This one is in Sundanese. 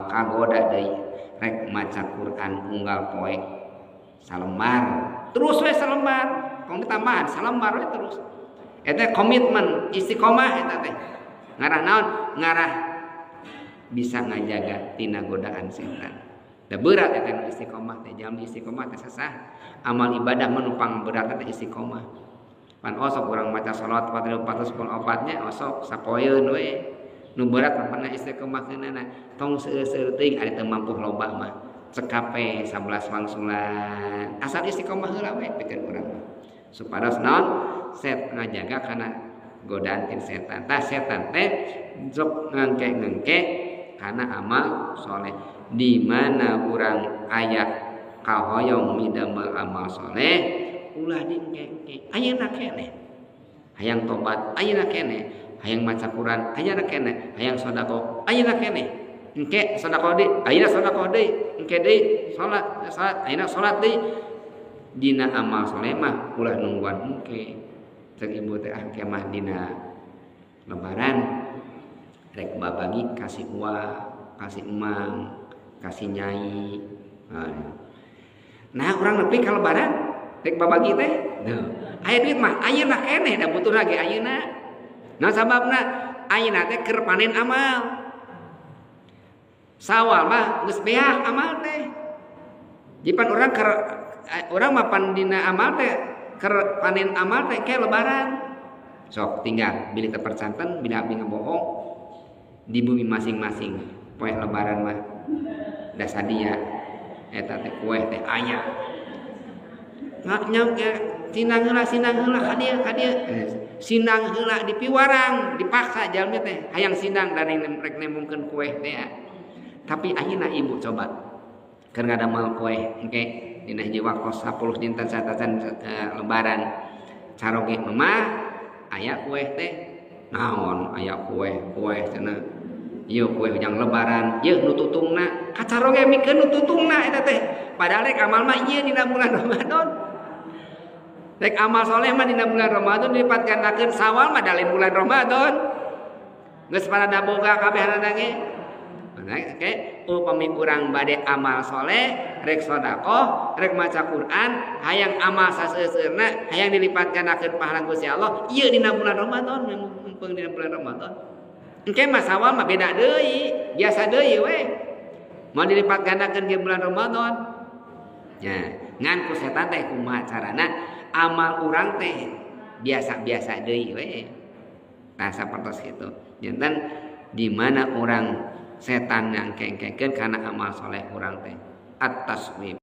Moal kagoda deui. Rek maca Quran unggal poe salembar terus we, salembar, tong ditambahan, salembar we terus. Eta komitmen istiqomah. Eta teh ngarah naon? Ngarah bisa ngajaga tina godaan setan. Da berat eta nu istiqomah teh. Jalmi istiqomah teh sesah. Amal ibadah menupang berat teh istiqomah. Pan osok urang maca salat 4414 nya, osok sapoeun we. Nu berat mah pernah istiqomah keunana. Tong seueur-seueur teuing, ari teu mampu loba mah cekap we 11 wangsulan, asal istiqomah heula we pikeun urang mah, supados naon, set ngajaga kana godaan tin setan. Tah, setan teh sok ngengke-ngengke kana amal soleh. Di mana urang aya kahoyong midamel amal soleh, ulah diengke-engke, ayeuna keneh. Hayang tobat, ayeuna keneh. Hayang maca Quran, ayeuna keneh. Hayang sedekah, ayeuna keneh. Engke sedekah deui, ayeuna sedekah deui, engke deui salat, salat, ayeuna salat deui. Dina amal soleh mah ulah nungguan engke. Cek ibu teh, ah, engke mah dina lebaran rek babagi kasih uang, kasih emang, kasih nyai. Nah, urang nepi ka lebaran rek babagi teh. Aya duit mah ayeuna keneh, da butuh lagi ayeuna. Nah, sababna ayeuna teh keur panen amal. Sawal mah geus beak amal teh. Jipan urang keur, urang mah pan dina amal teh keur panen amal teh ke lebaran. Sok tinggal bilih teu percanten, bilih abdi ngebohong, di bumi masing-masing poe lebaran mah da sadia eta teh kue teh aya. Ngaknyam ya, sindang heula, sindang heula ka dieu, ka dieu. Sindang heula di piwarang, dipaksa jalmi teh hayang sindang dan rek nembungkeun kue teh. Tapi ayeuna ibu coba keur ngadamel kue engke dina hiji waktu 10 dinten satacan lebaran, caroge mah aya kue teh naon, aya kue, kue cenah ieu kue hujang lebaran, ieu nu tutungna. Kacaroge mikeun nu tutungna eta teh, padahal rek amal mah ieu dina bulan Ramadan. Rek amal soleh mah dina bulan Ramadan dilipat gandakeun. Sawal mah dalin bulan Ramadan geus pada boga kabehanana ge. Oke, upami urang bade amal soleh, rek sedekah, rek maca Quran, hayang amal saseuseurna, hayang dilipat gandakeun pahala Gusti Allah, ieu dina bulan Ramadan, mumpung dina bulan Ramadan. Engke mah sawal mah beda deui, biasa deui we. Mau dilipat gandakeun di bulan Ramadan. Ya, ngan ku setan teh kumaha carana amal urang teh biasa-biasa deui we. Nah, sapertos kitu. Janten di mana orang setan yang kengkekeun karena amal soleh urang teh at-taswib.